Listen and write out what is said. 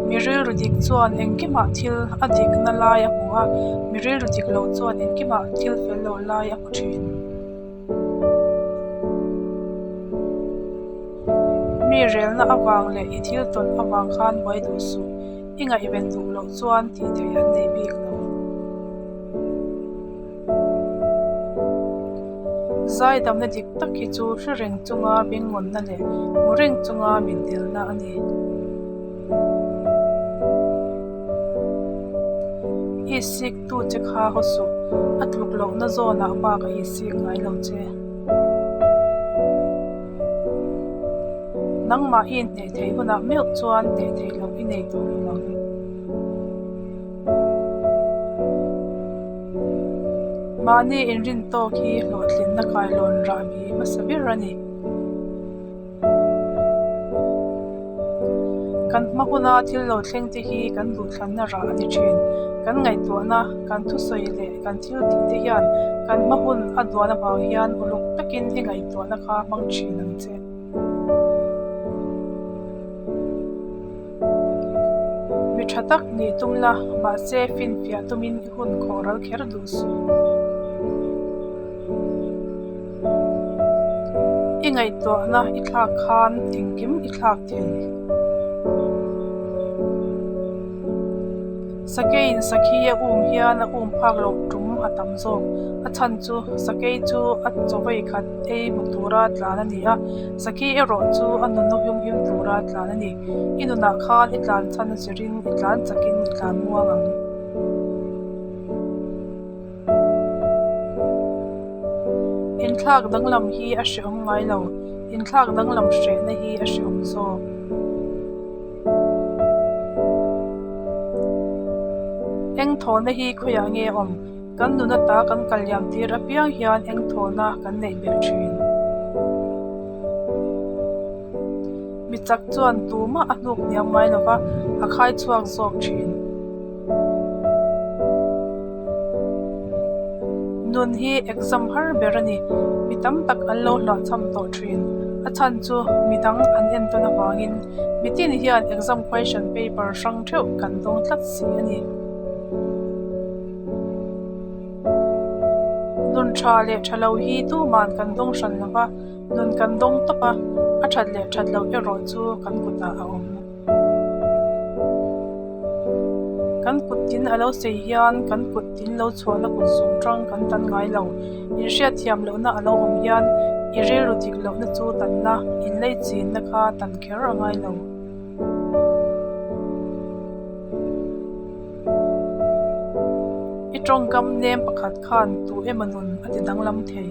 Mi rilru dik chuan engkimah thil a dikna lai a hmu a, mi rilru dik lo chuan engkimah thil fel lo lai a hmu thin. Mi relna avang leh i thil tawn avang khan buai duh suh, i ngaihven duh loh chuan tih theih an nei bik lo. Zaidamna dik tak hi chu hre reng chunga bengngawnna leh hmu reng chunga mitdelna a ni. I siktu che kha haw suh, a tluk lohna zawnah bak a isik ngai lo che. Nangmah i inhneh theih hunah meuh chuan hneh theih loh i nei tawh lo ang. Mahni inrin tawk hi hlawhtlinna kailawn rahbi hmasa ber a ni. Kan hma huna thil lo thleng te hi kan duhthlanna rah a ni thin. Kan ngaihtuahna, kan thusawi leh kan thil tih te hian kan hma hun a duan avang hian uluk takin i ngaihtuahna kha hmang thin ang che. Mi tha tak nih tum la, mahse finfiah tumin i hun khawh ral kher duh suh. I ngaihtuahna i thlak khan engkim i thlak thei. Sakeiin sakhi a um hian a um phak loh tum a tam zawk. A chhan chu sakei chu a chawei khat ei hmu tura tlan a ni a, sakhi erawh chu a nunna hum him tura tlan a ni. I nunah khan i tlan chhan a zirin i tlan chakin i tlan muang ang. Inthlak danglam hi a hrehawm ngai lo, inthlak danglam hrehna hi a hrehawm zawk. Eng thawhna hi khawiah nge a awm? Kan nun ata kan kal liam tir apiang hian eng thawhna kan neih belh thin. Mi chak chuan tumah a hnuk hniam ngai lo va, a khai chhuak zawk thin. Nun hi exam har ber a ni. Mi tam tak an lo hlawhchham tawh thin. A chhan chu mi dang an entawn avangin mi tin hian exam question paper hrang theuh kan dawng tlat si a ni. Nun tha leh tha lo hi tuman kan dawng hran lo va, nun kan dawng tawp a, a that leh that loh erawh chu kan kutah a awm. Kan kut tin a lo sei hian kan kut tin lo chhuahna kut zung tang kan tan ngai lo. Inhriatthiam lohna a lo awm hian i rilru dik lohna chu tanna, inlei chinna kha tan kher a ngai lo. I tawngkam nem pakhat khan tu emaw nun a ti danglam thei.